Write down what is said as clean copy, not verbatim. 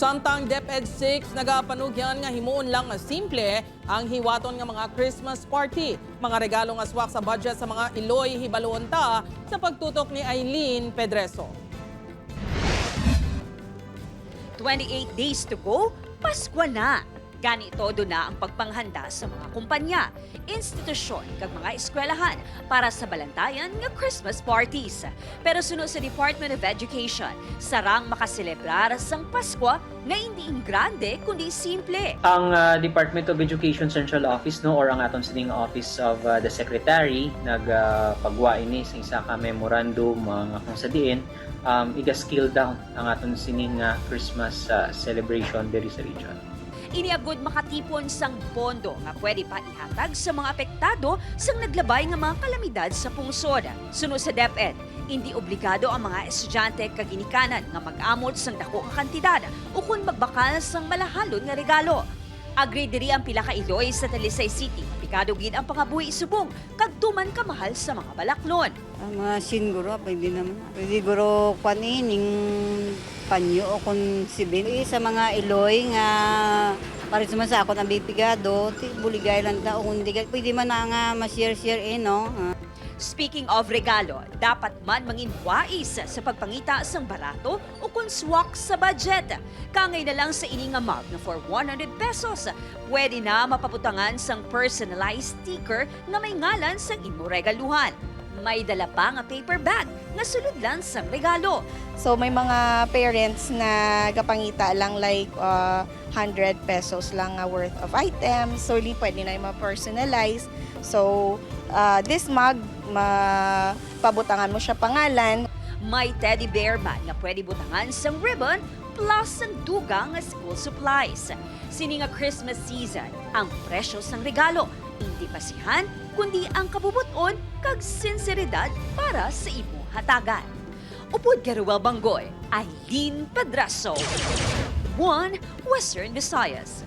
Samtang DepEd 6 nagapanugyan nga himuon lang nga simple ang hiwaton nga mga Christmas party. Mga regalo nga swak sa budget sa mga iloy, hibaluon ta sa pagtutok ni Eileen Pedreso. 28 days to go, Pasko na. Gani todo na ang pagpanghanda sa mga kumpanya, institusyon kag mga eskwelahan para sa balantayan nga Christmas parties. Pero suno sa Department of Education, sarang makaselebrar sang Pasko nga hindi in grande kundi simple. Ang Department of Education Central Office, no, or ang aton sining Office of the Secretary nagpagwa ini sa isa ka memorandum nga kung sa diin iga-scale down ang aton sining nga Christmas celebration diri sa region. Ini agud makatipon sang pondo nga pwede pa ihatag sa mga apektado sang naglabay nga mga kalamidad sa pungsod. Suno sa DepEd, hindi obligado ang mga estudyante kag ginikanan nga mag-amot sang dako nga kantidad o kung magbakal sang malahalon nga regalo. Agree diri ang pila ka iloy sa Talisay City. Pikado gid ang pangabuhi subong kag tuman kamahal sa mga balaklon. Ang mga siguro, pwede naman. Pwede guro kuan ning panyo o kung sibin. Eh, sa mga iloy nga para man sa ako ang bipigado, ti buligay lang ta o kung di pwede man na nga ma-share-share eh, no? Ah. Speaking of regalo, dapat man mangin wais sa pagpangita sang barato o kung swak sa budget. Kangay na lang sa ini nga mug na for 100 pesos, pwede na mapabutangan sang personalized sticker nga may ngalan sang imo regaluhan. May dala pa nga paper bag nga suludlan sang regalo. So may mga parents na gapangita lang like 100 pesos lang nga worth of items. So hindi pwede na yung ma-personalize. So this mug, mapabutangan mo siya pangalan. May teddy bear man nga pwede butangan sang ribbon plus ang duga nga school supplies. Sini nga Christmas season, ang presyo sang regalo, hindi basihan, kundi ang kabubuton kag sinseridad para sa imo hatagan. Upod kay Ruel Banggoy, Eileen Pedraso. 1 Western Visayas.